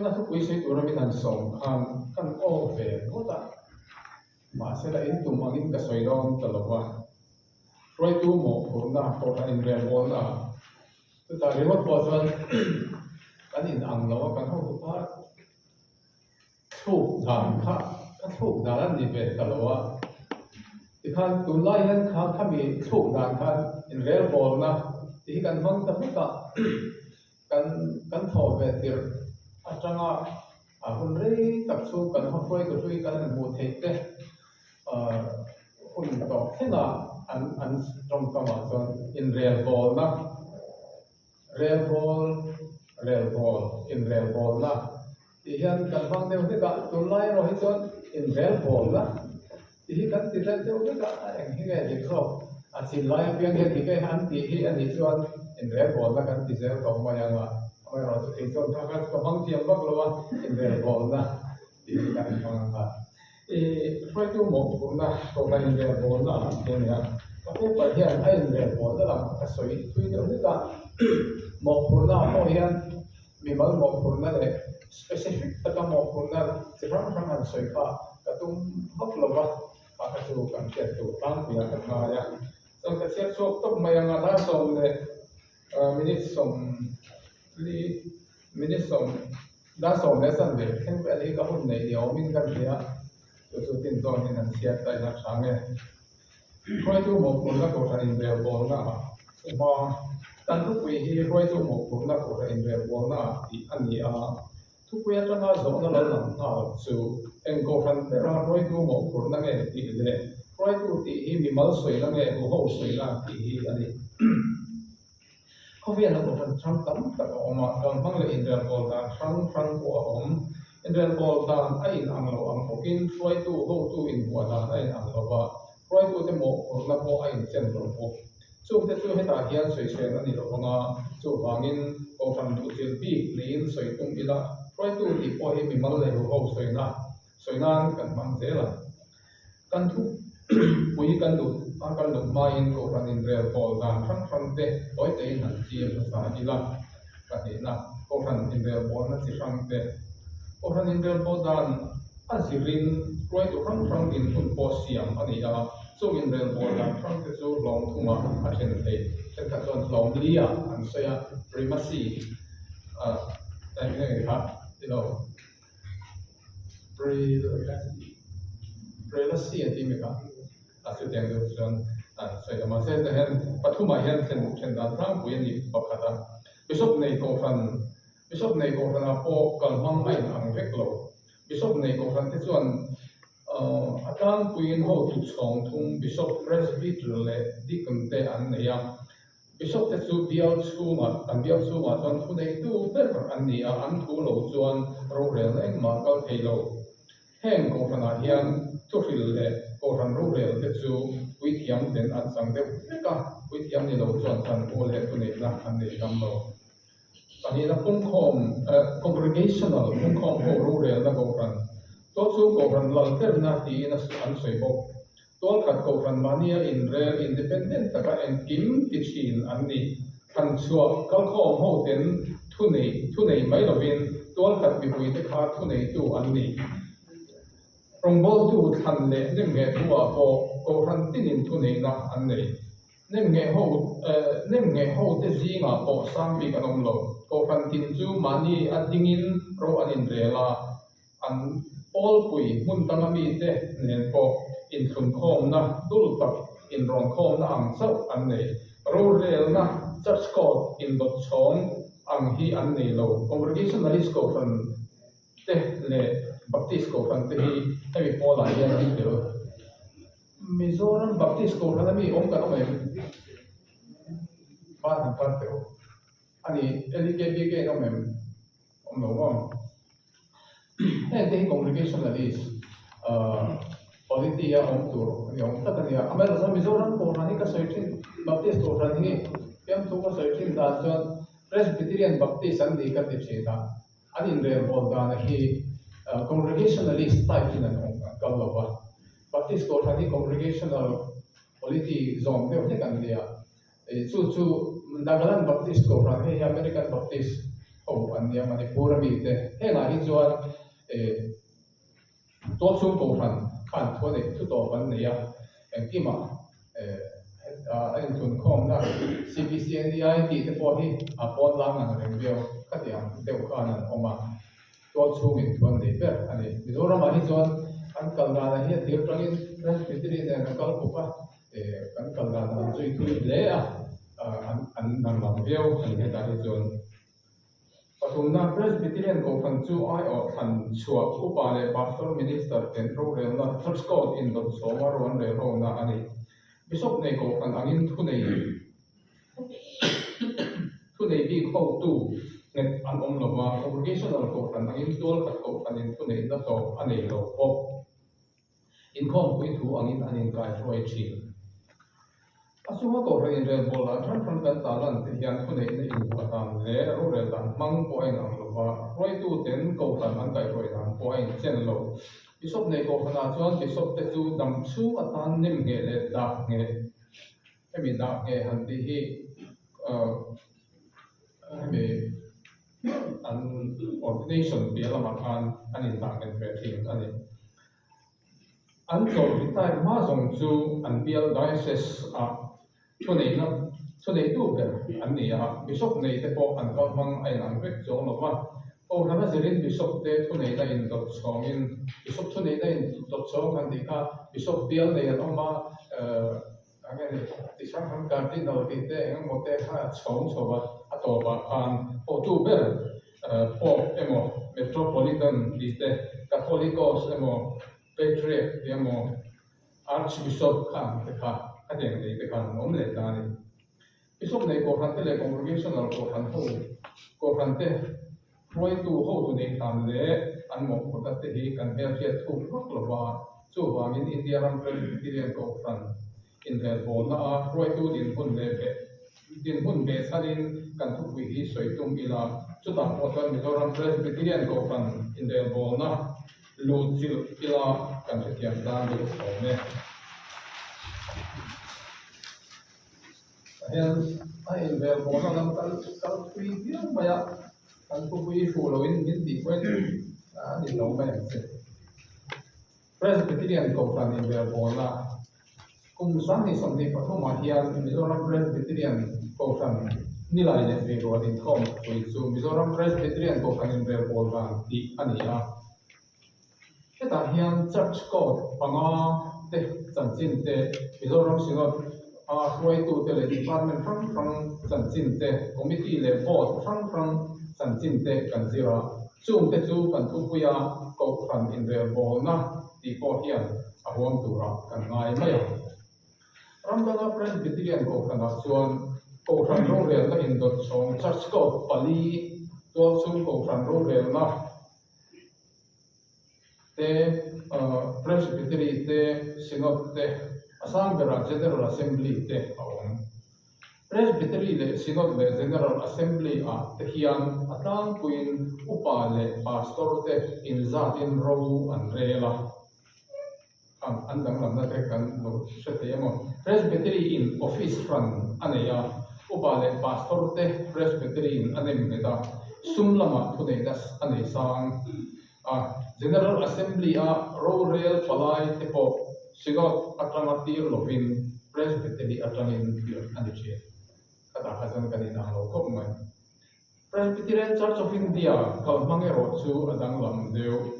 Vawiina thupui sawi tura min han sawm khan kan aw ve ngawt a, mahse la in tum angin ka sawi dawn ta lo va. Hruaitu mawhphurhna kohhran inrelbawlna ah chutah ringawt pawh chuan kan in ang lo a, kan hotu kha thluk dan kha ka thluk dan a ni ve ta lo a. Tikhan tunlai hian kha khami thluk dan khan inrelbawlna tih hi kan hmang ta vek a. Kan kan thawh ve tirh atanga a hun rei tak chu kan hmahruai ka hlui kan han hmuh theih te hun tawh thlengah an an tawngkamah chuan inrelbawlna relbawl relbawl inrelbawlna tih hian kan hmang deuh hlek a, tunlai erawh hi chuan inrelbawlna tih hi kan ti hlek deuh hlek a, a eng hi nge dik zawk a chin lai apiang hian ti nge an tih hi a nih chuan inrelbawlna kan ti zel tawh mai ang a, amaherawhchu kei chuan kha kha chu ka hmang thiam vak lo a, inrelbawlna tih hi kan hmang ang a. I hruaitu mawhphurhna kohhran inrelbawlna ah te ania, ka paper hian a inrelbawlna lam ka sawi thui deuh hlek a, mawhphurhna ah pawh hian mimal mawhphurhna leh specific taka mawhphurhna chi hrang hrang han sawi kha ka tum vak lo va, kha kha chu kan hriat tur tlangpuiah ka ngai a, chuan ka chhiat chhuak tawp mai ang a, dar sawm leh minute sawm li minute sawm. Dar 10:15 thleng vel hi ka hun neih ni awmin ka hria, chu chu tin zawnin an chhiat ta ila tha nge. Hruaitu mawhphurhna kohhran inrelbawlna ah hma kan thupui hi hruaitu mawhphurhna kohhran inrelbawlna ah tih a ni a, thupui atanga zawhna lo lang nghal chu eng kohhran bera hruaitu mawhphurhna nge tih leh hruaitu tih hi mimal sawina nge huho sawina tih hi a ni. Khawvela kohhran hrang tam tak a awm a, kalhmang leh inrelbawl dan hrang hrang pawh a awm. Inrelbawl dan a inang lo ang bawkin hruaitu hotu inbuah dan a inang lo va, hruaitute mawhphurhna pawh a inchen lo bawk. Chungte chu hetah hian sawisel a ni lo vang a, chuvangin kohhran duhchilh bik niin sawi tum ila, hruaitu tih pawh hi mimal leh huho sawina sawi nan kan hmang zel ang. Kan thu pui kan duh a kan duh hmain kohhran inrel pawl dan hrang hrang te tawi teiin han thlir hmasa ila. Pahnihna, kohhran inrel pawlna chi hrang te. Kohhran inrel pawl dan a zirin hruaitu hrang hrang dinhmun pawh siam a ni a, chung inrel pawl dan hrang te chu hlawm thumah a then theih. Thenkhat chuan hlawm li-ah an sawi a, primacy, eng nge kha ti lo. Prelacy an tih mek a, a chutiang deuh chuan an sawi ta. Mahse hetah hian pathumah hian thlen then dan tlangpui a ni pakhat a. Bishop nei kohhran, Bishop nei kohhranah pawh kalhmang a inang vek lo. Bishop nei kohhran te chuan a tlangpuiin hotu chhawng thum Bishop, Presbyter leh Deacon te an nei a. Bishop te chu bial chhungah, an bial chhungah chuan thuneitu ber an ni a, an thu lo chuan rorelna engmah kal thei lo. Heng kohhranah hian thuhril leh kohhran rorel te chu puithiam ten an chang deuh vek a, puithiam ni lo chuan chanvo leh thuneihna an nei tam lo. Pahnihna pungkhawm, congregational, pungkhawm ho rorelna kohhran, to chu kohhran lalterna tiin an sawi bawk. Tualkhat kohhran mahnia inrel independent taka engkim ti thin an ni. Thlanchhuah kalkhawm ho ten thunei thunei mai lovin tualkhat mipuite kha thuneitu an ni. Rawngbawltu thlan leh nemngheh thuah pawh kohhran tinin thuneihna an nei. Nemngheh ho nemngheh hote zingah pawh sang bik an awm lo. Kohhran tin chu mahni a dingin ro an inrel a. An pawlpui hmun danga mite nen pawh inthlunkhawmna dul tak inrawnkhawmna ang chauh an nei. Rorelna, Church Court, indawt chhawng ang hi an nei lo. Congregationalist Kohhran te leh Baptist Kohhran te hi hemi pawlah hian an tel. Mizoram Baptist Kohhran ami awm kan awm em? Ban han pan teh u. A ni, LEKBK an awm em? Awm lo maw? Heng te hi congregationalist polity a awm tur a ni awm tak a nia. Amaherawhchu chuan Mizoram Kohhran hi ka sawi thin, Baptist Kohhran hi fiamthu ka sawi thin dan chuan Presbyterian Baptist an ni ka ti thin a, an inrelbawl dana hi congregationalist type in an awm an kal lo va. Baptist Kohhran hi congregational polity zawm deuh hlek an nia. Chu chu Nagaland Baptist Kohhran hei hi American Baptist ho. Ho an nia Manipur a mite hengah hi chuan eh Tualchhung Kohhran khan thu a neih thu tawp an nei a, engkimah eh a inthunkhawmna CBCNEI tih te pawh hi a pawn lang ang reng viau khatiang deuh khan an awm a, tualchhungin thu an nei ber a ni. Mizoramah hi chuan an kal danah hian tir tangin Presbytery nen an kal kawp a, eh kan kal danah an zui thui hle a, an an danglam viau a ni hetah hi chuan. Pathumna, Presbyterian Kohhran chu aiawh thlan chhuah upa leh Pastor Minister ten rorelna Church Code indawt sawma ruan rel rona a ni. Bishop nei Kohhran angin thunei thunei bik hotu nghet an awm lova, Congregational Kohhran angin tualkhat Kohhranin thuneihna tawp a nei lo bawk. Inkhawmpui thu angin an inkaihruai thin. A chunga kohhran inrelbawl dan hrang hrang kan ta lan te hian thuneihna invuah dan leh rorel dan hmang pawh a inang lo va, hruaituten kohhran an kaihruai dan pawh a inchen lo. Bishop nei kohhranah chuan Bishop te chu dam chhung atan nem ngheh leh dah ngheh, hemi dah ngheh han tih hi hemi an ordination piah lamah khan an indah nghet ve thin a ni. An chawlh retire hma zawng chu an bial diocese ah thuneihna thuneitu ber an ni a, bishop nei te pawh an kal hmang a inang vek chuang lo va. Kohhran a zirin bishop te thuneihna indawt chhawngin bishop thuneihna indawt chhawng han tih kha bishop bial nei an awm a, Eng nge ni, ti hrang hrang cardinal tih te eng emaw te kha a chhawng chho a, a tawpah khan hotu ber Pope emaw Metropolitan tih te, Catholicos emaw Patriarch tih emaw Archbishop kha ang te kha khatiang nei te khan an awm leh ta a ni. Bishop nei kohhran te leh Congregational kohhran ho kohhran te Hruaitu hotu neih hlan leh an mawhphurhna te hi kan hmelhriat thuk vak lo va, chuvangin India ram Presbyterian Kohhran inrelbawlna a hruaitu dinhmun leh beh dinhmun behchhanin kan thupui hi sawi tum ila, chutah pawh chuan Mizoram Presbyterian Kohhran inrelbawlna luh chilh ila kan hrethiam tan deuh awm e. Tah hian a inrelbawlna lam kal kal thui viau mai a. Kan thupui fuh loin min tih pawhin a ni lo mai ang che. Presbyterian Kohhran inrelbawlna kum 2023 ah hian Mizoram Presbyterian Kohhran Nilai leh Veirual inkhawm thupui chu Mizoram Presbyterian Kohhran inrelbawl dan tih a ni a. Hetah hian Church Code panga te chanchin te, Mizoram Synod a hruaitute leh department hrang hrang chanchin te, committee leh board hrang hrang chanchin te kan zir a. Chungte chu kan thupuia Kohhran inrelbawlna tih pawh hian a huam turah kan ngai mai ang. Ramdanga Presbyterian Kohhranah chuan Kohhran rorelna indawt chhawng Church Code pali tualchhung Kohhran rorelna te, Presbytery te, Synod te, a sang berah General Assembly te a awm. Presbytery leh Synod leh General Assembly ah te hian a tlangpuiin upa leh pastor te inzatin ro an rel a. Ang an danglamna te kan lo hre thei emaw? Presbytery in office hran a nei a, upa leh pastor te Presbytery in a nem nghet a, sum lamah thuneihna a nei sang a. General Assembly a rorel palai te pawh Synod atanga tir lovin Presbytery atangin tir a ni thin. Khatah kha chuan kan inang lo khawp mai. Presbyterian Church of India kalhmang erawh chu a danglam deuh.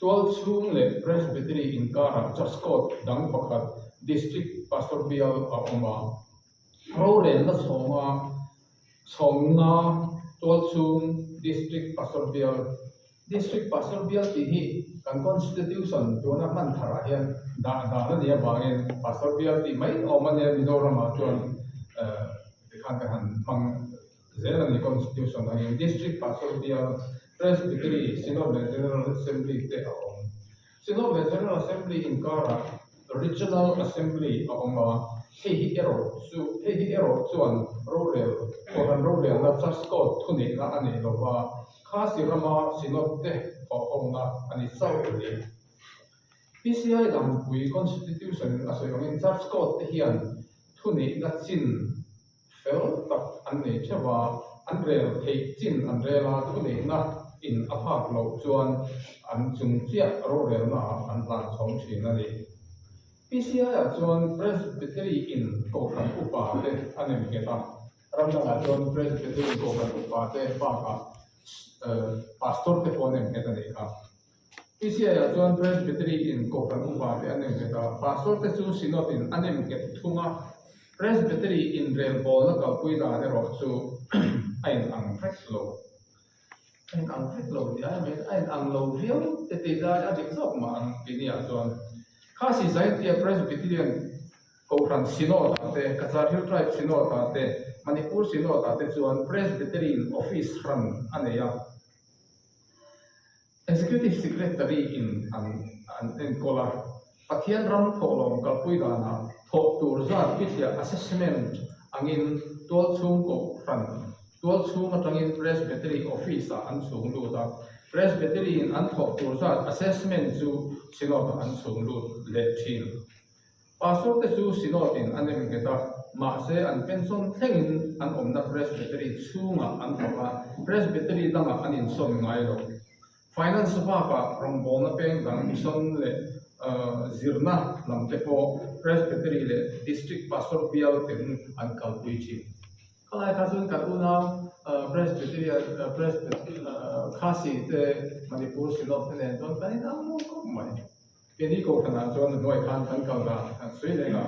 Tualchhung leh Presbytery inkarah Church Court dang pakhat District Pastor Bial a awm a. Rorelna chhawnga chhawnna Tualchhung District Pastor Bial District Pastor Bial tih hi kan Constitution tuna hman tharah hian dah dan a nih avangin Pastor Bial tih mai awm a nia Mizoramah chuan tikhan kan han hmang Zel a ni Constitution angin District Pastor Bial, Presbytery, Synod leh General Assembly te a awm. Synod leh General Assembly inkarah Regional Assembly a awm a, hei hi erawh chu hei hi erawh chuan rorel Kohhran rorelna Church Code thuneihna a nei lova, Khasi rama Synod te thawhhawmna a ni chauh a ni. PCI dangpui Constitution in a sawi angin Church Code te hian thuneihna chin fel tak an nei theuh a, An rel theih chin an rel a, thuneihna in a phak loh chuan an chung chiah rorelna ah an hlan chhawng thin a ni. PCI ah chuan Presbytery in Kohhran upa te a nem nghet a, ram dangah chuan Presbytery in Kohhran upa te bakah Pastor te pawh a nem nghet a nih kha. PCI-ah chuan Presbytery in Kohhran upa te a nem nghet a, Pastor te chu Synod in a nem nghet thung a. Presbytery inrelbawlna kalpui dan erawh chu a inang vek lo. A inang vek lo tih ai mai, a inang lo viau te tih lai a dik zawk mah ang tih niah chuan Khasi Zaintia Presbyterian Kohhran Synod-ah te, Cachar Hill Tribe Synod-ah te, Manipur Synod-ah te chuan Presbytery in office hran a nei a. Executive Secretary in an an enkawl a, Pathian ram thawhlawm kalpui danah thawh tur zat bithliah assessment angin tualchhung kohhran tualchhung atangin Presbytery Office ah an chhung lut a, Presbytery in an thawh tur zat assessment chu Synod ah an chhung lut leh thin. Pastor te chu Synod in an em nghet a, mahse an pension thlengin an awmna Presbytery chhungah an thawk a, Presbytery dangah an insawn ngai lo. Finance bakah rawngbawlna peng dang mission leh zirna lam te pawh Presbytery leh District Pastor bial ten an kalpui thin. Khalai kha chuan kan unau Presbyterian Khasi te Manipur Synod te nen chuan kan inang lo khawp mai. Keini Kohhranah chuan hnuai khan kan kal dan kan sawi reng a.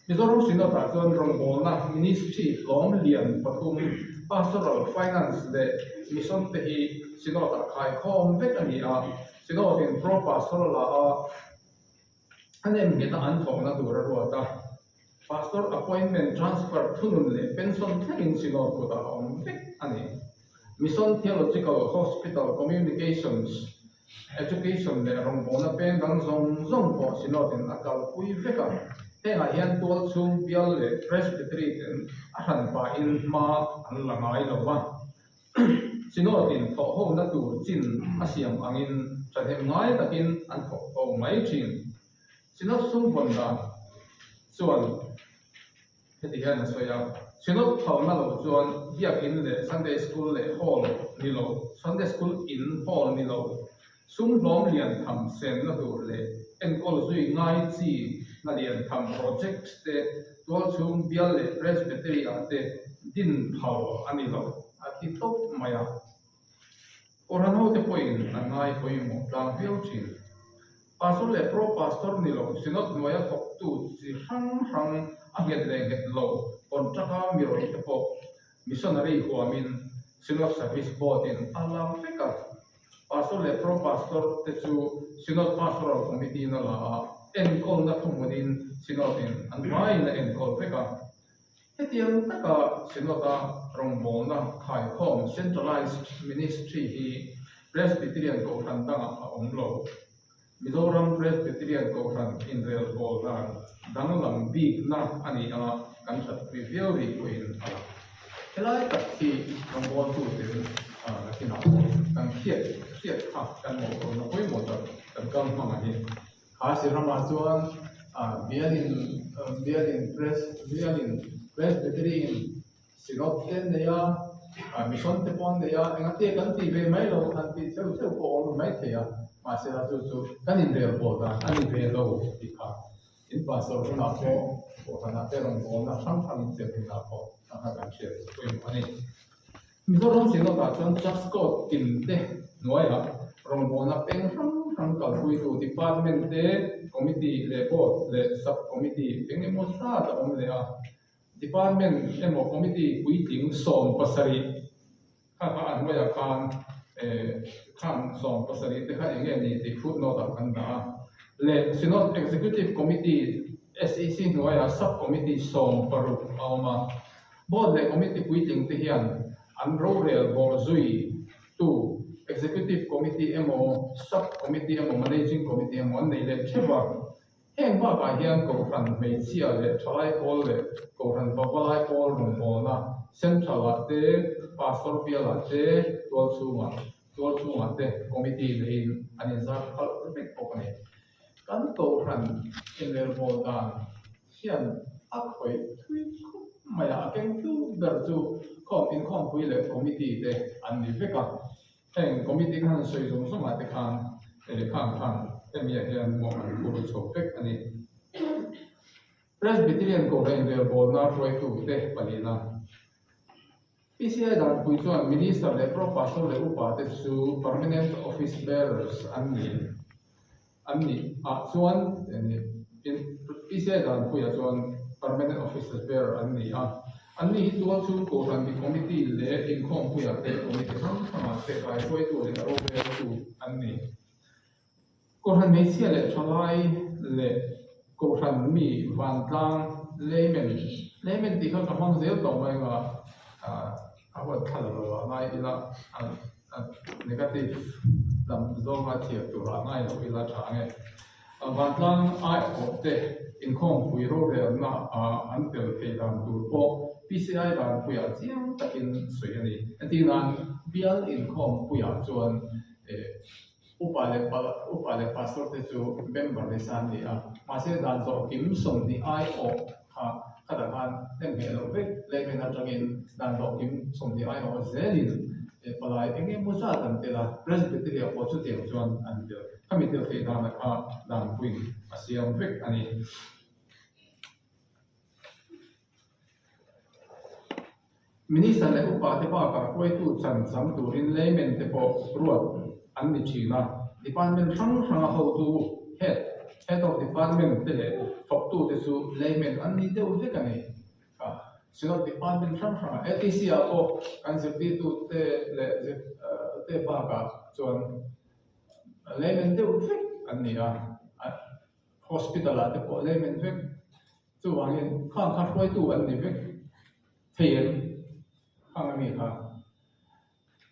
Mizoram Synod-ah chuan rawngbawlna Ministry hlawm lian pathum, Pastoral, Finance leh Mission te hi Synod-ah khaikhawm vek a ni a. Synod-in Pro Pastoral-ah a a nem ngheta an thawhna tur a ruat a. Pastor appointment, transfer, thunun leh pension thlengin Synod kutah a awm vek a ni. Mission Theological Hospital Communications Education leh rawngbawlna peng dang zawng zawng pawh Synod in a kalpui vek a. Hengah hian tualchhung bial leh Presbytery ten a hran pahin hma an la ngai lo va. Synod in thawhhona tur chin a siam angin thahnem ngai takin an thawk ho mai thin. Synod sum vawn dan chuan Heti hian a sawi a, Synod phalna lo chuan Biakin leh Sunday School leh Hall ni lo, Sunday School in Hall ni lo, sum hlawm lian tham senna tur leh enkawl zui ngai chi hna lian tham projects te tualchhung bial leh Presbytery ah te din phal a ni lo, a ti tawp mai a. Kohhran hote pawhin an ngai pawimawh tlang viau thin. Pastor leh Pro Pastor ni lo, Synod hnuaia thawktu chi hrang hrang a nghet leh nghet lo contract-a mi rawih te pawh Missionary huamin Synod Service Board-in a la vek a. Pastor leh Pro Pastor te chu Synod Pastoral Committee-in a la a, enkawlna thuhmunin Synod-in an vaiin a enkawl vek a. Hetiang taka Synod-a rawngbawlna khaikhawm, centralized ministry, hi Presbyterian Kohhran dangah a awm lo. Mizoram Presbyterian Kohhran inrelbawl dan danglam bikna a ni a, kan thatpui viau rih pawhin a lang. Helai tak hi rawngbawltuten nakinah pawh kan hriat hriat kha kan mawhphurhna pawimawh tak kan kal hmang a ni. Kha si ramah chuan bialin bialin pres bialin presbytery in synod te an nei a, mission te pawh an nei a, engati kan tih ve mai lo han tih theuh theuh pawh a awm mai thei a, mahse la chu chu kan inrel pawh dan a ni ve lo tih kha in pastor hunah pawh kohhranah te rawngbawlna hrang hrang inchep hunah pawh a kha kan hriat pawimawh a ni. Mizoram Synod-ah chuan Church Court tin te hnuaiah rawngbawlna peng hrang hrang kalpuitu Department te, Committee leh Board leh Sub Committee eng emaw zat a awm leh a. Department emaw Committee puitling 70 kha kha a hnuaiah khan khang 70 te kha eng nge ni tih footnote ah kan dah a. Leh Synod Executive Committee, SEC, hnuaiah Sub Committee 60 a awm a. Board leh Committee puitling te hian an rorel bawh zui tu Executive Committee emaw, Sub Committee emaw, Managing Committee emaw an nei leh theuh a. Heng bakah hian Kohhran hmeichhia leh thalai pawl leh Kohhran pavalai pawl rawngbawlna Central ah te, Pastor bial ah te, tualchhungah tualchhungah te Committee neiin an inzar phalh vek bawk a ni. Kan Kohhran inrelbawl dan hian a khawih thui khawp mai a, a kengtu ber chu khawm inkhawmpui leh committee te an ni vek a. Heng committee khan an sawi zawng zawngah te khan khang khan hemiah hian mawh an phur chho vek a ni. Presbyterian Kohhran inrelbawlna hruaitute palina PCI danpui chuan Minister leh Pro Pastor leh Upa te chu Permanent Office Bearers an ni an nih ah chuan PCI danpuiah chuan Permanent Offices Bearer an ni a. An ni hi tual chu Kohhran mi Committee leh inkhawmpuiah te Committee hrang hrangah te kaihruaitu leh roreltu an ni. Kohhran hmeichhia leh thalai leh Kohhran mi vantlang layman, layman tih kha ka hmang zel tawh mai anga a huat thla lo lo a ngai ila negative lam zawnga thiam turah ngai lo ila tha ange. Vantlang aiawh te inkhawmpui rorelna ah an tel thei dan tur pawh PCI danpuiah chiang takin sawi a ni. Entirnan bial inkhawmpuiah chuan Upa leh upa leh pastor te chu member ni sa an ni a, mahse dan zawh kim 20 aiawh kha khatah khan hnem ngheh loh vek layman atangin dan zawh kim 20 aiawh zelin palai eng emaw zat an tel a, Presbytery ah pawh chutiang chuan an tel. Khami tel theih dana kha danpuiin a siam vek a ni. Minister leh upa te bakah hruaitu chan chang turin layman te pawh ruat an ni thin a, department hrang hranga hotu, head, head of department te leh thawktu te chu layman an ni deuh vek a ni. Synod department hrang hranga ATC ah pawh kan zirtirtu te leh te bakah chuan layman deuh vek an ni a, hospital ah te pawh layman vek. Chuvangin khang kha hruaitu an ni vek thei em? Khang a mi kha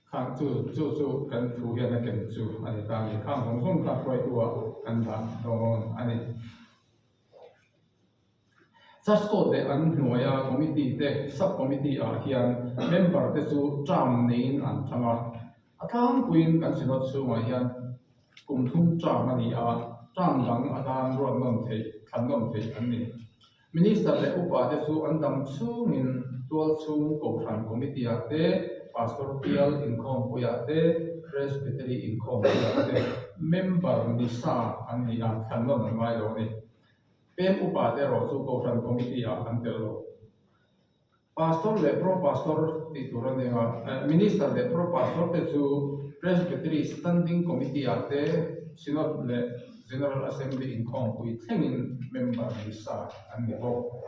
khang chu chu chu kan thu hian a ken chu a ni ta a ni. Khang zawng zawng kha hruaitu ah kan dah dawn a ni. Church Court leh an hnuaia committee te sub committee ah hian member te chu term neiin an thlang a. A tlangpuiin kan synod chhungah hian kum thum term a ni a, term dang atan ruat nawm theih, thlan nawm theih an ni. Minister leh upa te chu an dam chhungin tual chhung Kohhran Committee ah te, Pastor bial inkhawmpuiah te, Presbytery inkhawmpuiah te member ni sa an ni a, thlan nawn an ngai lo a ni. Pem upa te erawh chu Kohhran Committee ah an tel lo. Pastor leh Pro Pastor tih tur a nia. Minister leh Pro Pastor te chu Presbytery Standing Committee ah te Synod leh General Assembly inkhawmpui thlengin member ni sa an ni bawk.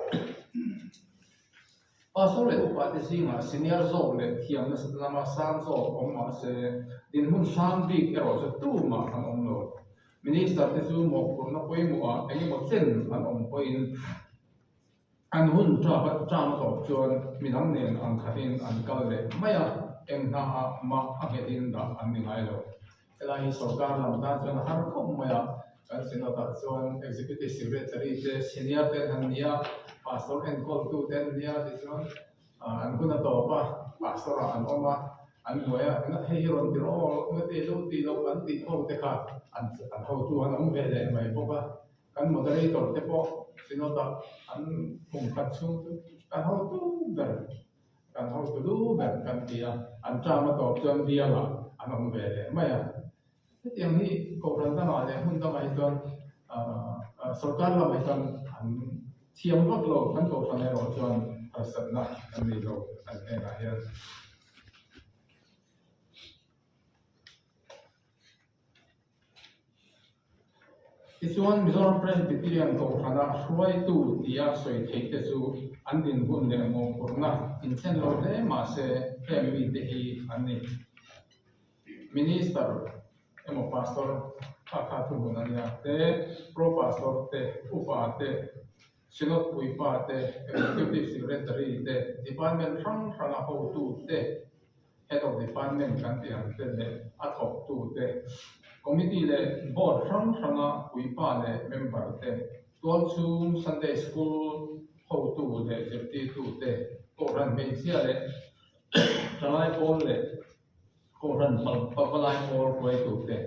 Pastor leh upa te zingah senior zawk leh thiamna lama sang zawk awm mah se dinhmun sang bik erawh chu tumah an awm lo. Minister te chu mawhphurhna pawimawhah engemaw chen an awm pawhin An hun ṭap a ṭam a tawp chuan midang nen ang khatin an kal leh mai a, eng hna ah mah a nghetin dah an ni ngai lo. Helai hi sorkar lam tan chuan a har khawp mai a, kan Synod ah chuan Executive Secretary te, Senior te an han ni a, Pastor enkawltu te an ni a tichuan an hun a tawp a, Pastor ah an awm a, an hnuai a, hei hi rawn ti rawh aw, ngati lo tih loh an tih ho te kha an hotu an awm ve leh mai bawk a. Kan moderator te pawh Synod ah an kum khat chhung chu kan hotu ber, kan hotu lu ber kan ti a, an term a tawp chuan bial ah an awm ve leh mai a. Hetiang hi Kohhran dangah leh hmun dangah hi chuan sorkar lamah hi chuan an thiam vak lo, kan Kohhran erawh chuan harsatna kan nei lo an hnenah hian. Tichuan, Mizoram Presbyterian Kohhrana hruaitu tia sawi theih te chu an dinhmun leh mawhphurhna inchen lo hle mah se heng mite hi an ni. Minister emaw Pastor kha kha thuhmun a nia te, Pro Pastor te, Upa te, Synod puipa te, Executive Secretary te, Department hrang hranga hotu te, Head of Department kan tih ang te leh a thawktu te, Committee leh Board hrang hranga puipa leh member te, tualchhung Sunday School hotu leh zirtirtu te, Kohhran hmeichhia leh thalai pawl leh Kohhran pavalai pawl hruaitu te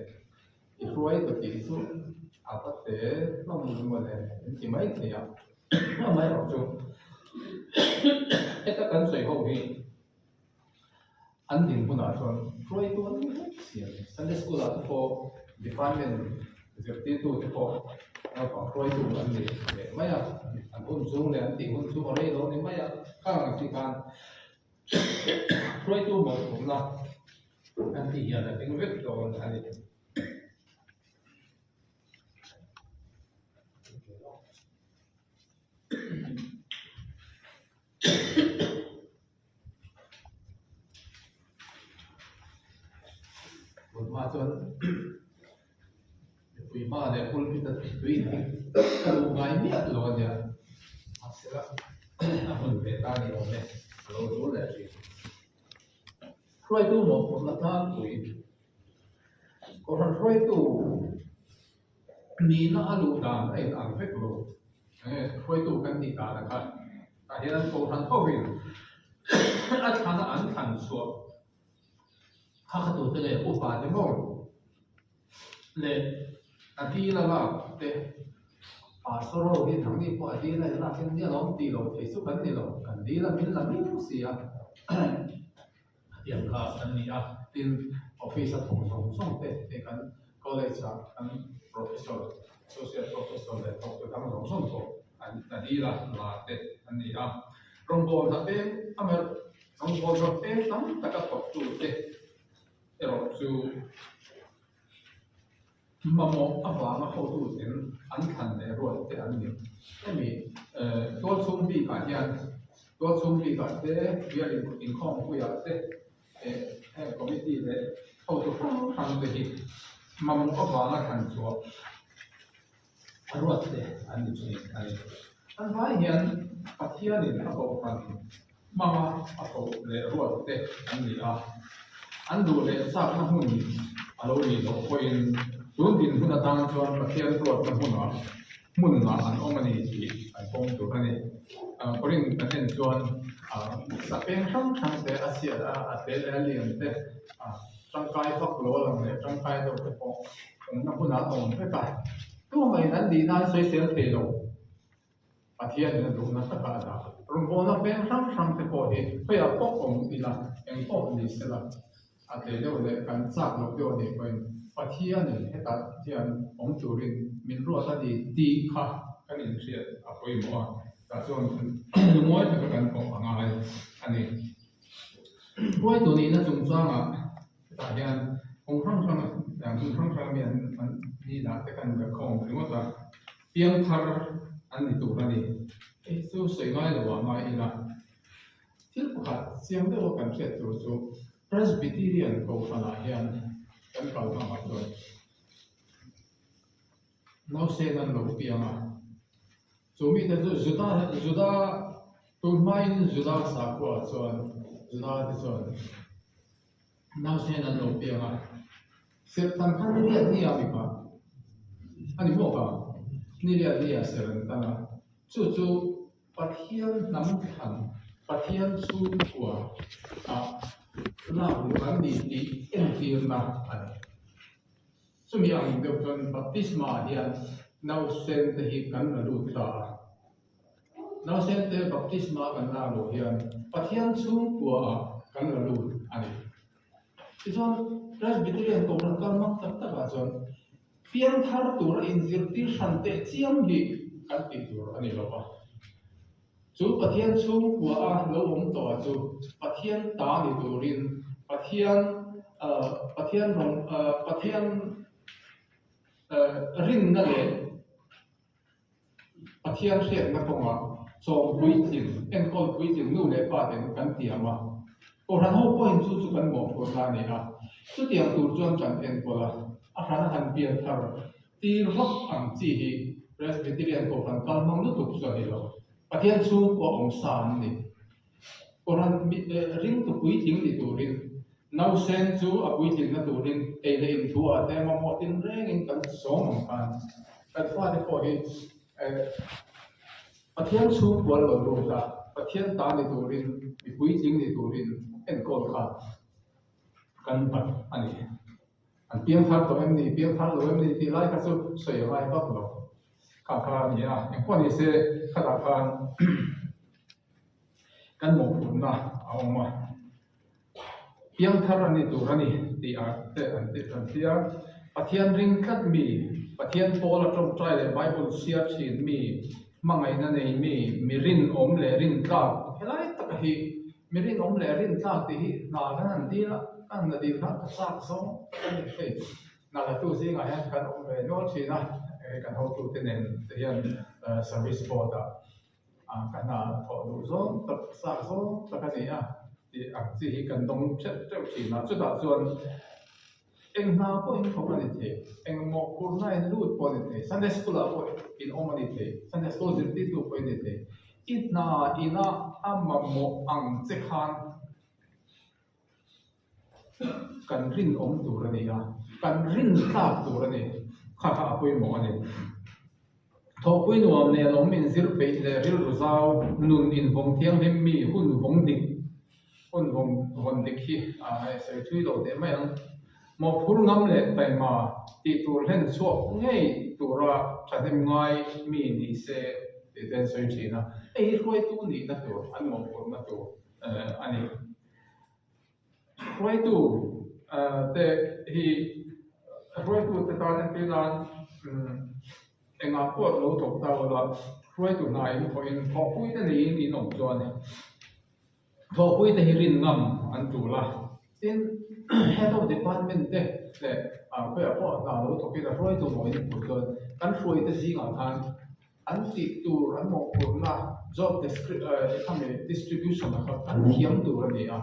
i hruaitu tih chu a va te hlawm mawle in ti mai thei a, amaherawhchu. Heta kan sawi ho hi an dinhmunah chuan hruaitu an ni vek si a ni. Sunday school ah te pawh department zirtirtu te pawh naupang hruaitu an ni leh mai a, an hun chhung leh an tih hun chu a rei lo ni mai a, khang ang chi khan hruaitu mawhphurhna an tih hian a ding vek dawn a ni. Tunhma chuan mipui hma leh pulpit a tui hi ka duh ngai miah lo a nia mahsela a hun ve ta ni awm e a lo tul leh thin. Hruaitu mawhphurhna tlangpui Kohhran hruaitu nihna a luh dan a inang vek lo. Enge hruaitu kan tih dan ang kha tah hian Kohhran hovin a thlana an thlan chhuah kha kha tute leh upa te maw leh a dil a lak te pastor ho hi nangni pawh a dil a lak hian nia lo tih loh theih chu kan ni lo kan dil a min la miau si a. Hetiang kha kan ni a, tin office a thawk zawng zawng te hei kan college ah kan professor, associate professor leh thawktu dang zawng zawng pawh an a dil a, la te an ni a. Rawngbâwl hna peng a melh, rawngbâwl hna peng tam taka thawktu te erawh chu Mamawh avanga hotuten an thlan leh ruat te an ni. Hemi tualchhung bikah hian tualchhung bikah te bial inkhawmpuiah te heng committee leh hotu hrang hrang te hi mamawh avanga thlan chhuah ruat te an ni thin a ni. An vai hian Pathianin a kohhran hmanga a koh leh ruat te an ni a, an duh leh chakna hmun a lo nih loh pawhin tun dinhmun atang chuan Pathian ruatna hmunah hmunah an awm a ni tih an pawm tur a ni. Korin kan en chuan sapeng hrang hrang te a chhiat a, a te leh a lian te, tangkai vak lo a lang leh tangkai deuh te pawh awmna hunah an awm vek a, tumah in an nihna an sawisel thei lo. Pathianin a duhna takah a dah. Rawngbawlna peng hrang hrang te pawh hi khawiah pawh awm ila, eng pawh ni sela, a tlei deuh leh kan chak loh deuh a nih pawhin Pathianin hetah hian awm turin min ruat a ni tih kha kan inhriat a pawimawh a, tah chuan lungawi taka kan thawk a ngai a ni. Hruaitu nihna chungchangah hetah hian kawng hrang hrang hmun hrang hrang mi an ni dah te kan khawm ringawt a. Piangthar an ni tur a ni. Hei chu sawi ngai lo ah ngai ila. Thil pakhat chiang deuh a kan hriat tur chu Presbyterian Kohhranah hian kan kal hmangah chuan nausen an lo piang a. Chu mite chu Juda Juda tun hmain Juda sakhua chuan Juda te chuan Nausen an lo piang a, serh tan kha ni riat nia mipa a ni bawk a, ni riat nia serh an tan a, chu chu Pathian hnam thlan, Pathian chhungkua ah lak luh an ni tih entirna a ni. Chumi ang deuh chuan baptisma ah hian nausen te hi kan la lut ta a. Nausen te baptisma kan lak loh hian Pathian chhungkua ah kan la lut a ni. Tichuan Presbyterian Kohhran kal hmang tak tak ah chuan piangthar tura inzirtir hran teh chiam hi kan tih tur a ni lo va. Chu Pathian chhungkua a lo awm tawh ah chu Pathian ta ni turin Pathian Pathian rawng Pathian rinna leh Pathian hriatna kawngah chawm puitling, enkawl puitling nu leh pa ten kan tiam a, Kohhran ho pawhin chu chu kan mawhphurhna a ni a, chutiang tur chuan kan enkawl a, a hran a han pian thar tir vak ang chi hi Presbyterian Kohhran kal hmang lutuk chu a ni lo. Pathian chhungkua awm sa an ni. Kohhran ringtu puitling ni turin nausen chu a puitlinna turin ei leh inthuah te mamawh tinrengin kan sawm ang khan kan fate pawh hi Pathian chhungkual lo lut a, Pathian ta ni turin mi puitling ni turin enkawl kha kan bat a ni. An piangthar tawh em ni, piangthar lo em ni tih lai kha chu sawi a ngai vak lo. Kha kha a ni a, engpawh ni se khatah khan. Kan mawhphurhna a awm a, piangthar a ni tur a ni tih ah te an ti an ti a. Pathian ring tlat mi, Pathian pawla tawngtai leh Bible chhiar thin mi, hmangaihna nei mi, mi rinawm leh rintlak helai taka hi mi rinawm leh rintlak tih hi hna kan han dil a, ka han la dil khan ka chak zawng a ni thei. Hna latu zingah hian kan awm ve nual thin a, kan hotute nen te hian service board ah Ka hna thawh duh zawng tak chak zawng tak a ni a tih ang chi hi kan dawng teuh teuh thin a. Chutah chuan eng hna pawh in thawk a ni thei, eng mawhphurhna in lut pawh a ni thei, Sunday school ah pawh in awm a ni thei, Sunday school zirtirtu pawh in ni thei. I hna ina a mamawh ang che khan Kan rinawm tur a ni a, kan rintlak tur a ni. Kha kha a pawimawh a ni. Thawhpui nuam nen awm inzir peih leh rilru zau, nun invawng thianghlim mi hun vawng dik, hun vawng vawn dik hi a sawi thui lo teh mai ang. Mawhphur ngam leh taima tih tur hlen chhuak ngei tura thahnem ngai mi ni se tih te an sawi thin a. Hei hi hruaitu nihna tur, an mawhphurhna tur a ni. Hruaitu te hi hruaitu te tan entir nan engah pawh lo thawk ta ula hruaitu hna in thawhin thawhpui te neiin in awm chuan thawhpui te hi rin ngam an tul a. Tin, head of department te leh khawiah pawh hna lo thawkin a hruaitu maw in hmuh chuan kan hruaite zingah khan An tih tur an mawhphurhna job khami distribution a kha kan thiam tur a ni a,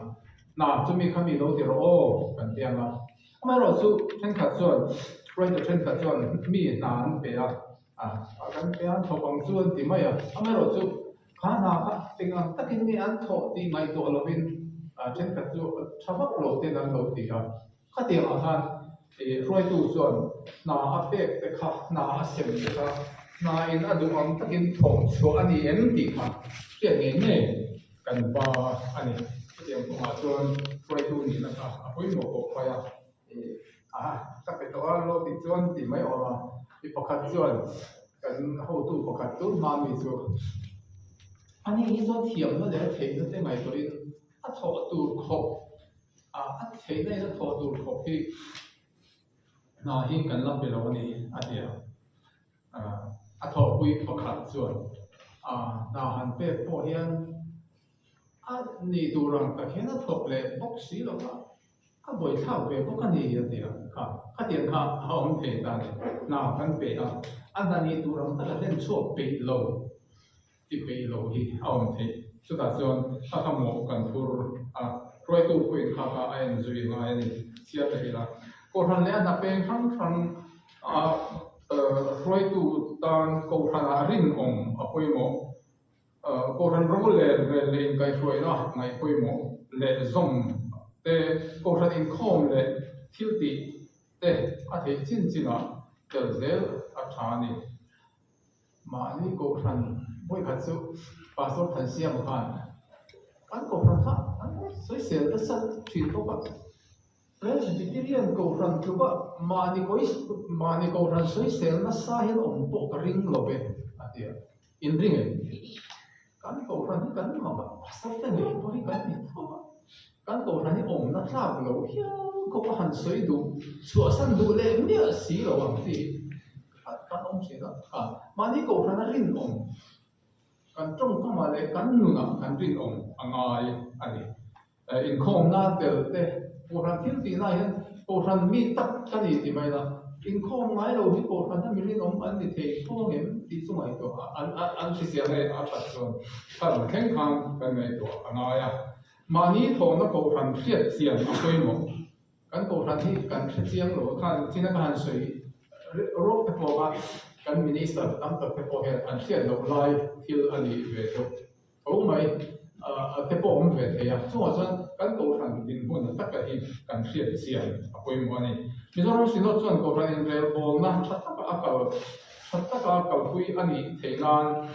hna chumi khami lo ti rawh aw kan ti ang a. Amaherawhchu thenkhat chuan writer thenkhat chuan mi hna an pe a, kan pe a an thawk ang chu an ti mai a, amaherawhchu kha hna kha eng ang takin nge an thawh tih ngaihtuah lovin thenkhat chu tha vak lo ten an lo ti a. Khatiangah khan hruaitu chuan hna a pek te kha, hna a sem te kha, hna in a duh ang takin thawh chhuah a ni em tih kha hriat ngei ngei kan pa a ni. Khatiang kawngah chuan hruaitu nihna kha a pawimawh pawh phai a, a ka pe tawh a lo tih chuan tih mai awm a, mi pakhat chuan kan hotu pakhat tun hma mi chu ani hi chuan thiamna leh theihna te ngaihtuahin a thawh tur khawp A a theihna in a thawh tur khawp hi hna hi kan la pe lo a ni a ti a. A thawhpui pakhat chuan a hna han pek pawh hian a nih tur ang tak hian a thawk leh bawk si lo va, a buaithlak ve bawk a ni a ti a. Kha khatiang kha a awm thei ta a ni. Hna kan pe a, a hna nih tur ang tak a hlen chhuak peih lo. Ti peih lo hi a awm theih. Chutah chuan a kha mawh kan phur a, hruaitu pawhin kha kha a en zui ngai a ni. Chhiar leh ila. Kohhran leh a hna peng hrang hrang a hruaitu tan kohhranah rinawm a pawimawh. Kohhran ro leh rel leh inkaihhruaina ngaih pawimawh leh zawm te, kohhran inkhawm leh thiltih te a theih chin chinah tel zel a tha a ni. Mahni kohhran vawikhat chu Pastor Thansiama khan kan kohhran kha an sawisel nasa thin bawk a, Presbyterian kohhran tluka mahni mahni kohhran sawisel nasa hian awm pawh ka ring lo ve a ti a, in ring em? Kan kohhran hi kan mak a, pastor te ngei pawh hi kan ni tho a, kan kohhran hi awmna tlak lo hial khawp a han sawi duh chhuahsan duh leh miah si lo ang tih hi kan awm thin a, kha mahni kohhran a rinawm kan tawngkamah leh kan nunah kan rinawm a ngai a ni. Inkhawmna tel te, Kohhran thil tihna ah hian Kohhran mi tak ka ni ti mai la, inkhawm ngai lo hi Kohhran a mi rinawm an ni thei tho angem tih chu ngaihtuah a, an hrisel nge a that chuan kha lam thleng khan kan ngaihtuah a ngai a. Mahni thawhna Kohhran hriat chian a pawimawh. Kan Kohhran hi kan hre chiang lo khan china ka han sawi rawk te pawh kha kan Minister tam tak te pawh hian an hriat loh lai thil a ni ve deuh. Tho mai a te pawh awm ve thei a, chungah chuan kan kohhran dinhmun taka hi kan hriat chian a pawimawh a ni. Mizoram Synod chuan kohhran inrelbawlna tha taka a kal tha taka a kalpui a nih theih nan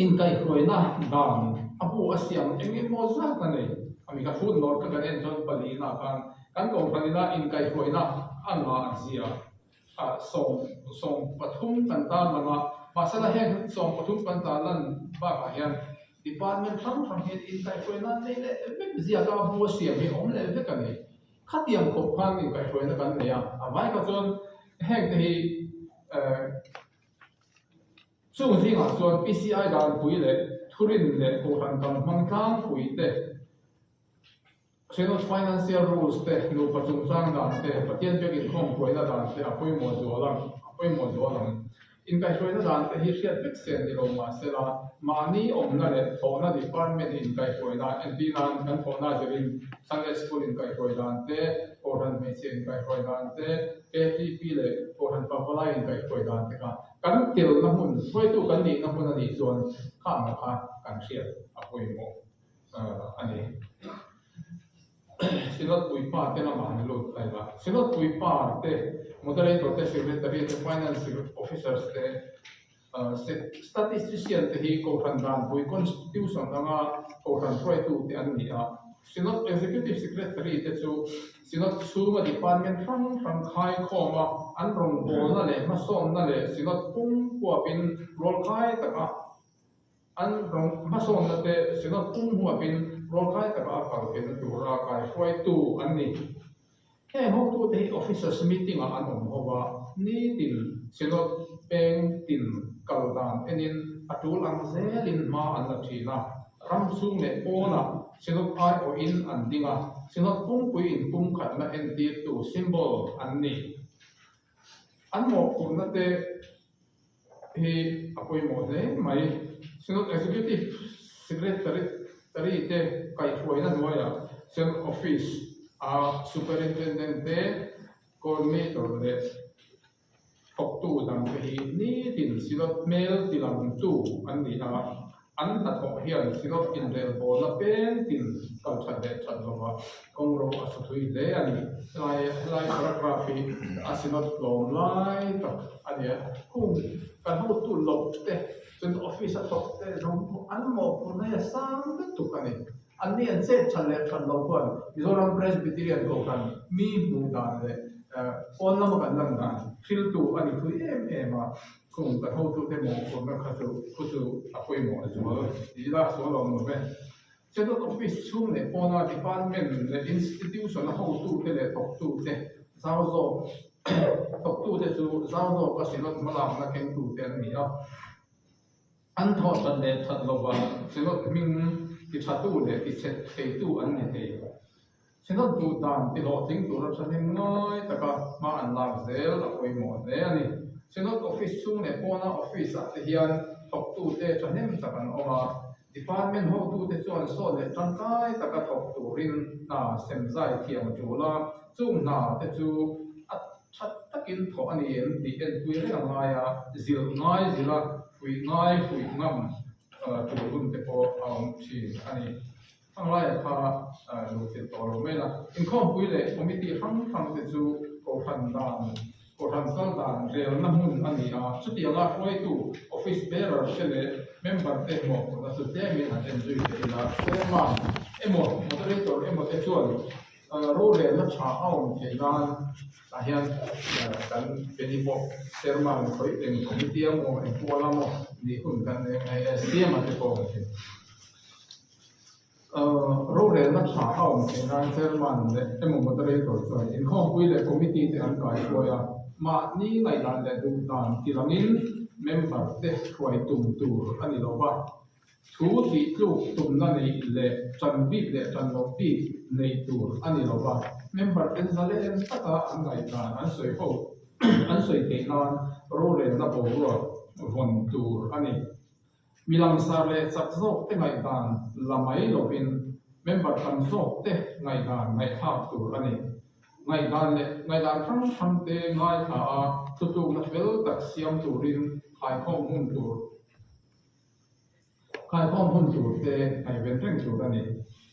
inkaihhruaina dan a bu a siam eng emaw zat a nei. A mi ka food note kha kan en chuan palina khan kan kohhran ina inkaihhruaina a ngah zia 13 kan tan lang a, mahsela heng 13 kan tan lan bakah hian. Department hrang hrang hian inkaihhruaina an nei leh vek ziaka bu a siam hi a awm leh vek a ni. Khatiang khawp khan inkaihhruaina kan nei a, a vai kha chuan heng te hi chung zingah chuan PCI danpui leh thurin leh kohhran kan hmang tlangpui te, Synod Financial Rules te, nupa chungchang dan te, Pathian biak inkhawm hruaina dan te a pawimawh zual ang, a pawimawh zual ang. Inkaihhruaina dan te hi hriat vek sen ni lo mah sela, mahni awmna leh thawhna department inkaihhruaina entir nan kan thawhna zirin Sunday School inkaihhruai dan te, Kohhran hmeichhia inkaihhruai dan te, KTP leh Kohhran Pavalai inkaihhruai dan te kha kan telna hmun, hruaitu kan nihna hmun a nih chuan khang ang kha kan hriat a pawimawh. a ni. Synod puipa te lamah an lut a ila. Synod puipa te, Moderator te, Secretary te, Finance Officers te, Statistician te hi Kohhran Danpui, Constitution, anga Kohhran hruaitu te an ni a. Synod Executive Secretary te chu Synod chhunga department hrang hrang khaikhawm a, an rawngbawlna leh hmasawnna leh Synod pum huapin rualkhai taka An rawng hmasawnna te Synod pum huapin rualkhai taka a kal theihna tura kaihruaitu an ni. Heng hotute hi Officers Meeting-ah an awm ho va, nitin Synod peng tin kal dan enin a tul ang zelin hma an la thin a. Ram chhung leh pawnah Synod aiawhin an ding a, Synod pumpui inpumkhatna entirtu, symbol, an ni. An mawhphurhna te hi a pawimawh hle mai. Synod Executive Secretary te kaihhruaina hnuaiah Synod Office a Superintendent te, Coordinator leh thawktu dangte hi nitin Synod hmel tilangtu an ni a. An hnathawh hian Synod inrelbawlna peng tin kal that leh that lova kawngro a su thui hle a ni. Helai helai paragraph hi a Synod tlawm lai tak a ni a. Hung kan hotu loh te chuan office a thawk te zawng pawh an mawhphurhna hi a sang lutuk a ni. Anni an chet that leh that loh khuan Mizoram Presbyterian Kohhran mi hmuh dan leh pawn lama kan lan dan hriltu a ni thui em em a. Kung kan hotute mawhphurhna kha chu khu chu a pawimawh zual tih ila sual awm lo ve. Synod Office chhung leh pawna Department leh Institution a hotute leh thawktute zau zawk thawktute chu zau zawka Synod hmalakna kengtute an ni a. An thawh that leh that lova Synod hming tithatu leh tichhet theitu an ni thei. Synod duh dan tihlawhtling tura thahnem ngai taka hma an lak zel a pawimawh hle a ni. Synod Office chhung leh pawna Office ah te hian thawktute thahnem tak an awm a, Department hotute chuan sawt leh tangkai taka thawk turin hna semzai thiam a tul a, chung hna te chu a tha takin thawh a ni em tih enpui reng a ngai a, zilh ngai zilh a, fuih ngai fuih ngam tur hun te pawh a awm thin a ni. Hmanglaiah kha luh thil tawh lo mai la. Inkhawmpui leh committee hrang hrang te chu kohhran dan, kohhran kal dan relna hmun a ni a. Chutianga hruaitu office bearer te leh member te mawhphurhna chu tlemin han en zui leh ila. Chairman emaw moderator emaw te chuan rorelna tha a awm theih nan tah hian kan Benny pawh chairman khawih eng committee emaw eng pual emaw nih hun kan nei a, siama te pawh awm thei. Rorelna tha a awm theih nan Chairman leh emaw Moderator chuan inkhawmpui leh Committee te an kaihruai a, mahni ngaihdan leh duhdan ti langin member te hruai tum tur a ni lo va, thu tih tluk tumna neih leh tan bik leh tan loh bik neih tur a ni lo va, member ten zalen taka an ngaihdan an sawi ho an sawi theih nan rorelna boruak vawn tur a ni. Mi langsar leh chak zawk te ngaihdan la mai lovin member tam zawk te ngaihdan ngaihthlak tur a ni. Ngaihdan leh ngaihdan hrang hrang te ngaithla a thutlukna fel tak siam turin khaikhawm hun tur khaikhawm hun tur te ngaihven reng tur a ni.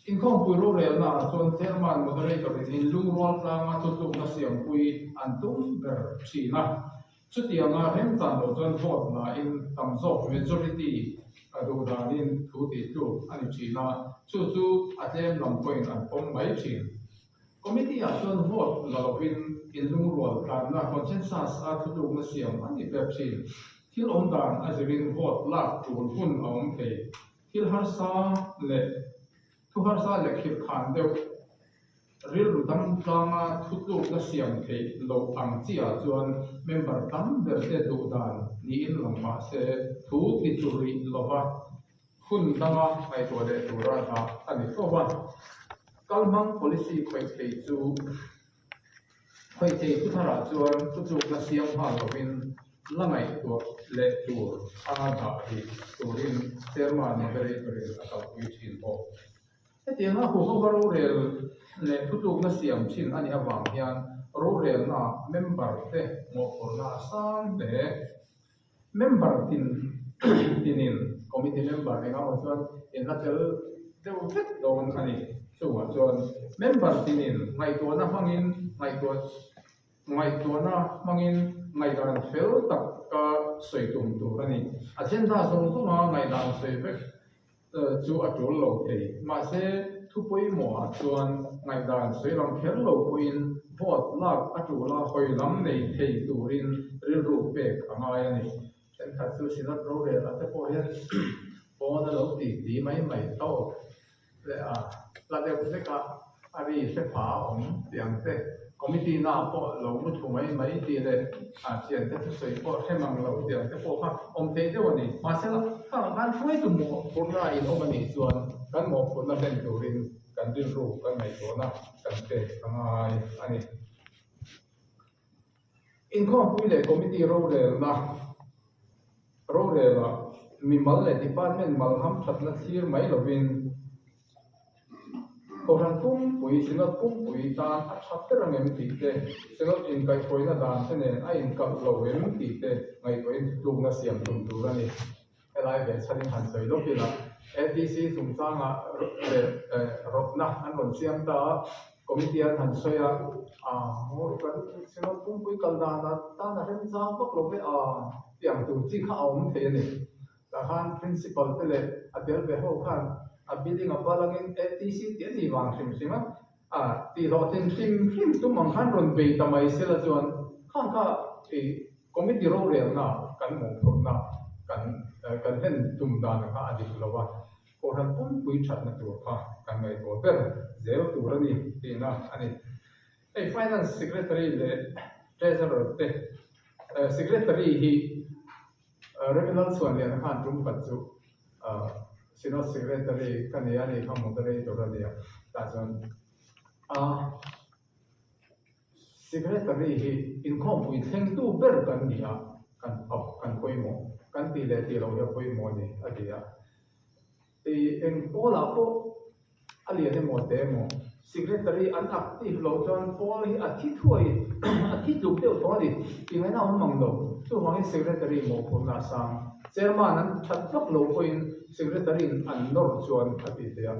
Inkhawmpui rorelna ah chuan Chairman, Moderator in inlungrual tlanga thutlukna siampui an tum ber thin a. Chutianga remchan loh chuan vote lain tam zawk, majority, a duh danin thu tih tluk a ni thin a, chu chu a tlem lam pawhin an pawm mai thin. Committee ah chuan vote la lovin inlungrual tlanna, consensus, a thutlukna siam a ni ber thin. Thil awm dan a zirin vote lak tul hun a awm thei. Thil harsa leh thu harsa leh khirh khan deuh rilru dam tlanga thutlukna siam theih loh ang chiah chuan member tam ber te duh dan niin lang mah se thu ti chu rih lova hun danga ngaihtuah leh tura dah a ni fo va. Kalhmang policy khawih thei chu Khawih thei thu tharah chuan thutlukna siam nghal lovin la ngaihtuah leh tur anga dah rih turin chairman moderator-in a kalpui thin bawk. Hetianga huhova rorel leh thutlukna siam thin a nih avang hian rorelnaah member te mawhphurhna a sang hle. Member tin tinin committee member engemaw chuan in la tel deuh vek dawn a ni. Chungah chuan member tinin ngaihtuahna hmangin ngaihtuah ngaihtuahna hmangin ngaihdan fel taka sawi tum tur a ni. Agenda zawng zawnga ngaihdan sawi vek chu a tul lo thei. Mahse, thu pawimawhah chuan ngaihdan sawi lam kher lo pawhin vote lak a tul a hawi lam nei thei turin rilru pek a ngai a ni. Thenkhat chu Synod rorel-ah te pawh hian pawn a lo ti ti mai mai tawk leh a hla deuh vek a, a ri hre pha a awm tih ang te, committee na pawh lo mu thu mai mai tih leh a thiante thusawi pawh hre mang lo tih ang te pawh kha awm thei deuh a ni. Mahsela, khangah khan hruaitu mawhphurhna in awm a nih chuan kan mawhphurhna hlen turin kan rilru kan ngaihtuahna kan pek a ngai a ni. Inkhawmpui leh committee rorelna rorela mimal leh department mal hamthatna thlir mai lovin Kohhran pumpui, Synod pumpui tan a tha ber ang em tih te, Synod inkaihhruaina dan te nen a inkalh lo em tih te ngaihtuahin thutlukna siam tum tur a ni. Helai ve chhanin han sawi lawk ila, ATC chungchangah leh rawtna an rawn siam ta a, committee an han sawi a, kan Synod pumpui kal dan tan a remchang vak lo ve a tih ang tur chi kha a awm thei a ni. Tah khan Principal te leh a tel ve ho khan a building a balangin ATC tih a nih vang hrim hrim a, a tih hlawhtlin hrim hrim tum ang khan rawn bei ta mai sela chuan khang kha ih committee rorelna kan mawhphurhna kan kan hlen tum dan kha a dik lo a, Kohhran pumpui thatna tur kha kan ngaihtuah ber zel tur a ni tihna a ni. Hei Finance Secretary leh Treasurer te Secretary hi Revenant Chhuanliana khan tum khat chu Synod Secretary ka nei a ni kha Moderator a nia tah chuan a Secretary hi inkhawmpui thlengtu ber kan ni a kan kan pawimawh kan tih leh tih loh hi a pawimawh a ni a ti a. Ih eng pawlah pawh a lian emaw te emaw secretary an active loh chuan pawl hi a thi thuai a thi tluk deuh tawh a ni tih ngaihna a awm mang lo. Chuvangin secretary mawhphurhna a sang. Chairman an that vak lo pawhin secretary in an nawr chuan a ti thei a.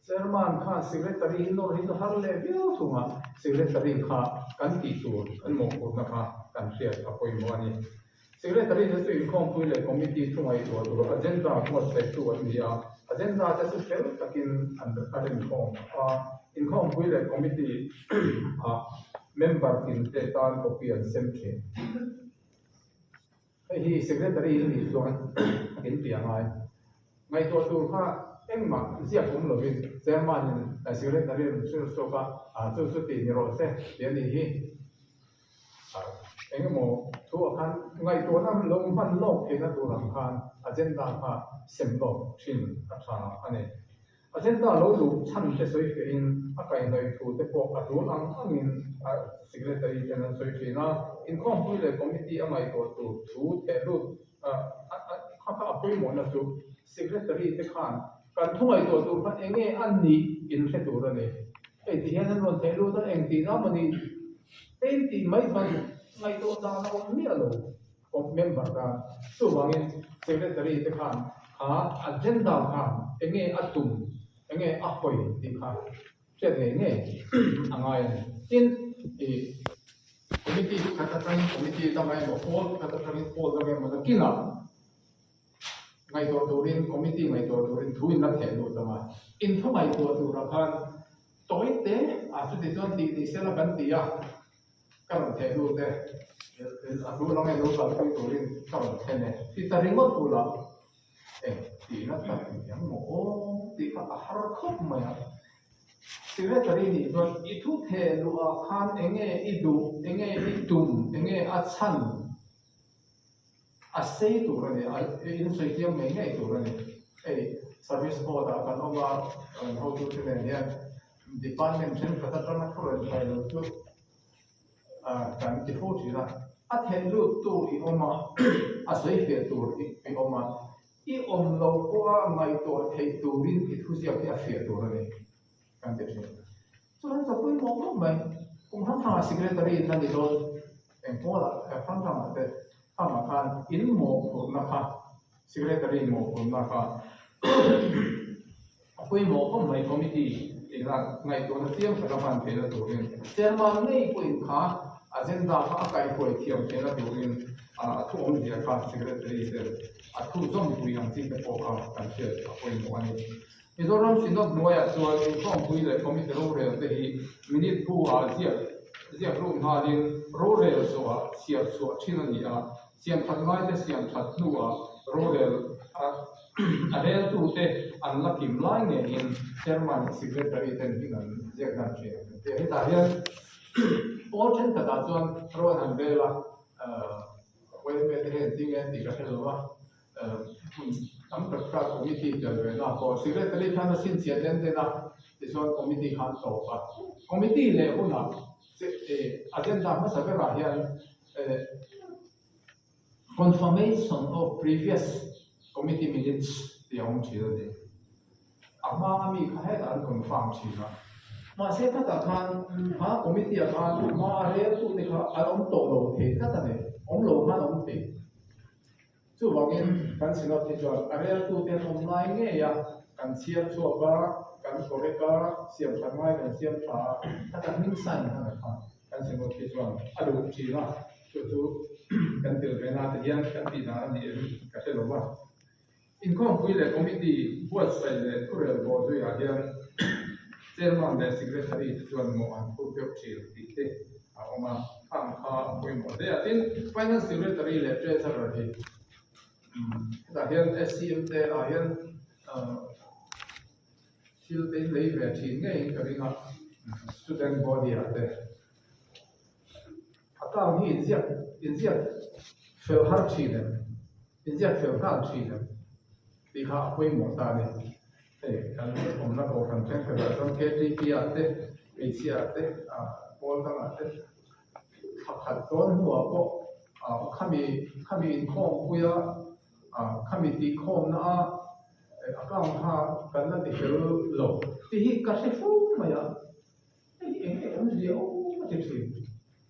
Chairman khan secretary hi nawr hi chu har leh viau thung a, secretary kha kan tih tur kan mawhphurhna kha kan hriat a pawimawh a ni. Secretary te chu inkhawmpui leh committee thu ngaihtuah tur agenda buatsaihtu an ni a, agenda te chu fel takin an a rinkhawm a, inkhawmpui leh committee ah member tin te tan copy an sem thin. Hei hi secretary a nih chuan in ti a ngai. Ngaihtuah tur kha engmah ziak awm lovin chairman in secretary rawn hrilh chhuak a, chu chu tih ni rawh se tih a nih hi. Eng emaw thuah khan ngaihtuahna lo hman lawk theihna tur ang khan agenda kha sem lawk thin a tha a ni. Agenda lo luh chhan te sawi fiahin a kaihhnawih thu te pawh a tul ang angin secretary ten an sawi thin a. Inkhawmpui leh committee a ngaihtuah tur thu theh lut kha kha a pawimawhna chu secretary te khan kan thu ngaihtuah tur kha eng nge a nih in hre tur a ni. Hei ti hian an rawn theh lut a, eng tihna maw ni? Eng tih mai chuan ngaihtuah dan a awm miah lo kawp member tan. Chuvangin secretary te khan kha agenda khan eng nge a tum, eng nge a hawi tih kha hriat ngei ngei a ngai a ni. Tin, ih committee pakhat atangin committee dang emaw, pawl pakhat atangin pawl dang emaw nakinah Ngaihtuah turin committee ngaihtuah turin thu in la theh lut ang a, in thu ngaihtuah turah khan tawi te ah chuti chuan tih ni sela kan ti a, ka rawn theh lut e, a hnu lam e lo kalpui turin ka rawn thlen e ti ta ringawt bulah. Eng tihna tak ni ang maw aw tih kha a har khawp mai a. Secretary nih chuan i thu theh luh ah khan enge i duh, enge i tum, enge a chhan a sei tur a ni a, in sawi chiang ngei ngei tur a ni. Hei service board ah kan awm a, kan hotute nen hian department thenkhat atanga thu rawn kai lo chu kan ti fo thin a, a theih lut tu i awm a, a sawi fiah tur i awm a, i awm lo pawha ngaihtuah theih turin i thuziak hi a fiah tur a ni kan ti thin. Chuan ka pawimawh khawp mai, kum hrang hrangah secretary in a ni dawn, eng pawlah hrang hrangah te amah khan in mawhphurhna kha secretary mawhphurhna kha A pawimawh khawp mai committee ina ngaihtuahna chiang taka hman theihna turin chairman ngei pawhin kha agenda kha a kaihhuai thiam theihna turin a thu awmzia kha secretary ten a thu zawmpui ang chi te pawh kha kan hriat a pawimawh a ni. Mizoram Synod hnuaiah chuan inkhawmpui leh committee rorel te hi minute bu ah ziak ziak lut nghalin rorel zawhah chhiar chhuah thin a ni a, Siamthat ngaite siamthat hnuah rorel a reltute an la kim lai ngeiin Chairman leh Secretary ten hming an ziak dan thin ang tia hetah hian pawl thenkhatah chuan ro an han rel a, YMA te hian engtin nge an tih ka hre lo a, hmun tam tak kha committee tel ve na pawh Secretary khan a chhinchhiah den den a, tichuan committee khan tawp a, committee leh hunah agenda hmasa berah hian Confirmation of previous committee minutes tih a awm thin a ni. A hma a mi kha hetah an confirm thin a. Mahse khatah khan kha committee ah khan a hma a reltute kha an awm tawh lo thei tlat a ni. Awm lo khan awm thei. Chuvangin kan synod hi chuan a reltute an awm lai ngei a, kan chhiar chhuak a, kan correct a, siam that ngai kan siam tha a, khatah hming sign khan a kha. Kan synod hi chuan a duh thin a, chu chu kan tel ve na te hian kan tih dan a ni em ka hre lo va. Inkhawmpui leh committee buatsaih leh thurel bawh zuiah hian chairman leh secretary te chuan mawh an phur deuh thin tih te a awm a, khang kha a pawimawh hle a. Tin, finance secretary leh treasurer hi hetah hian SCM te ah hian Thil te in lei ve thin ngeiin ka ring a, student body ah te account hi inziak inziak fel har thin em, inziak fel nghal thin em tih kha a pawimawh ta a ni. Hei kan awmna kohhran thenkhatah chuan KTP ah te hmeichhia ah te ah pawl dangah te thla khat dawn hnuah pawh ah khami khami inkhawmpuia ah khami tihkhawmna a Account kha kan la ti fel lo tih hi ka hre fo mai a, hei eng nge awmzia aw a ti thin.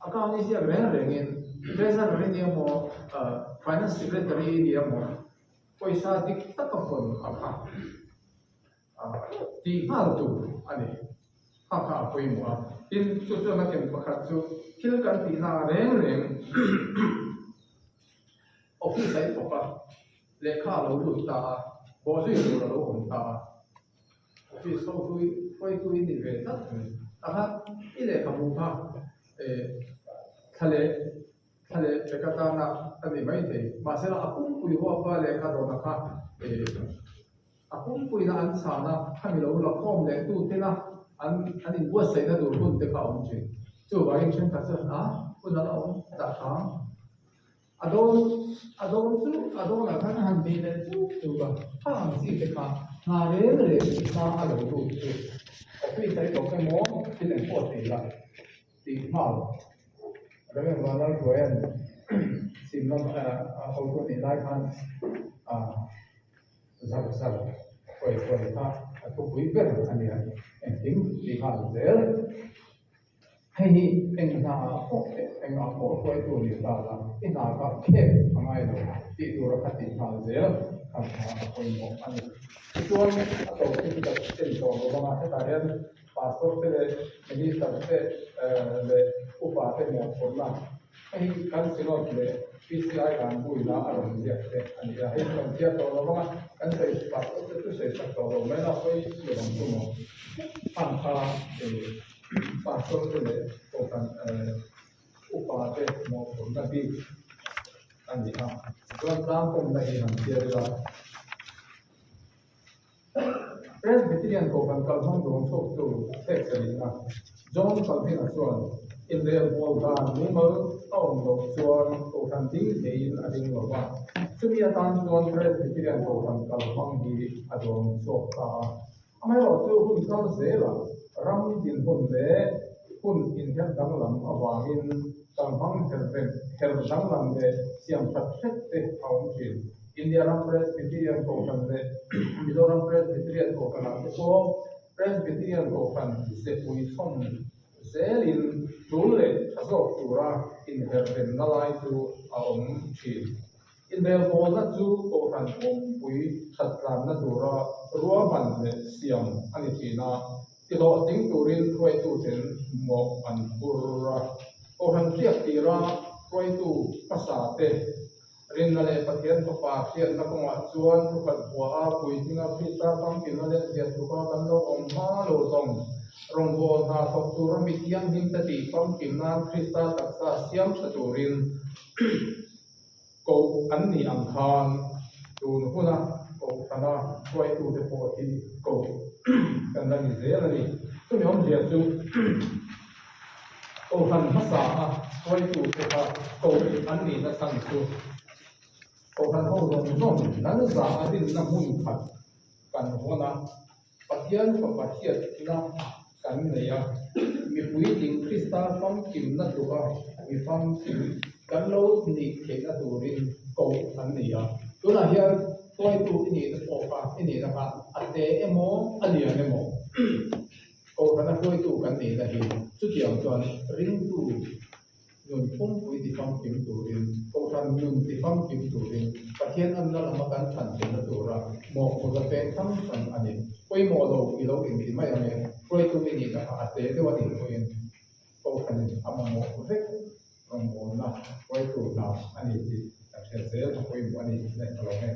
Account i ziak reng rengin treasurer i nia maw, finance secretary i nia maw, pawisa dik taka hawn a kha tih nghal tur a ni. Kha kha a pawimawh a, tin chu chuan a ken pakhat chu thil kan tihna reng reng office a i thawk a. Lehkha a lo lut ta a, bawhzui tur a lo awm ta a. Office ho hlui hruaitu i ni ve tlat a ni. Takha i lehkhabu kha thla leh thla leh pek atana a ni maithei. Mahsela a pumpui huapa lehkha dawna kha a pumpuina an chhana khami lo la khawm leh tu tena an an inbuatsaihna tur hun te kha a awm thin. Chuvangin thenkhat chuan a hun a la awm dah hrang. A dawn a dawn chu a dawnah khan a han bei leh chuk chuk a, kha ang chi te kha hna reng reng hma a lo lut chu office a i tawk emaw thil eng pawh thei la tih nghal Reverend Vanlalhruaia'n sim lam a hotu a nih lai khan zar zar huai huai kha a thupui ber a nia engkim tih nghal zel. Hei hi eng hna ah pawh eng ah pawh hruaitu ni ta la, i hna kha khek a ngai lo tih tura kha tih nghal zel khan hna a pawimawh a ni. Tichuan a to thil ka en tawh lo vang a, hetah hian pastor te leh minister te leh upa te mawhphurhna hei hi kan synod leh PCI dan buina a rawn ziak te a ni a, hei hi kan chhiar tawh lo vang a, kan sawi pastor te chu sawi sak tawh lo mai la pawi lo ang chu maw khan kha Pastor te leh kohhran upa te mawhphurhna bik a ni a, chuan tlangkawmna hi han chhiar ila. Presbyterian Kohhran kalhmang dawng chhuaktu thlek sarihna John Calvin-a chuan inrelbawl dan mumal a awm loh chuan Kohhran ding theiin a ding lo va, chumi atan chuan Presbyterian Kohhran kalhmang hi a dawng chhuak ta a. Amaherawhchu hun kal zelah ram dinhmun leh hun inher danglam avangin kalhmang her rem her danglam leh siam that hret te a awm thin. India ram Presbyterian Kohhran leh Mizoram Presbyterian Kohhranah te pawh Presbyterian Kohhran zepui chhawm zelin tul leh tha zawk tura inher remna lai chu a awm thin. Inrelbawlna chu Kohhran pumpui that tlanna tura ruahman leh siam a ni thin a, tihlawhtling turin hruaituten mawh an phur a. Kohhran hriak tira hruaitu hmasa te Rinna leh Pathian Fapa hriatna kawngah chuan thukhat bua a puitlinga Krista famkimna leh ziah tluka kan lo awm hma lo zawng. Rawngbâwl hna thawk tura mi thianghlimte tih famkim nan Krista taksa siam tha turin koh an nih ang khan tun huna kohhrana hruaitute pawh hi koh kan la ni zel a ni. Chumi awmzia chu. Kohhran hmasa a hruaitute kha koh an nihna chhan chu Kohhran ho zawng zawng nan za a rinna hmun khat kan hawn a, Pathian Fapa hriatna kan nei a, mipui ding Krista famkimna tluka mi famkim kan lo nih theihna turin koh an ni a. Tunah hian hruaitu i nihna pawh kha i nihna kha a te emaw a lian emaw? Kohhrana hruaitu kan nihna hi chutiang chuan ringtu nun pumpui tifamkim turin, Kohhran nun tifamkim turin, Pathian anna lama kan chhan theihna tura mawhphurhna pek hrang hrang a ni. Pawimawh lo i lo inti mai ang e, hruaitu i nihna kha a te deuh a nih pawhin Kohhranin a mamawh vek rawngbawlna hruaitu hna a ni tih kan hriat zel a pawimawh a ni tih na in ka lo nge.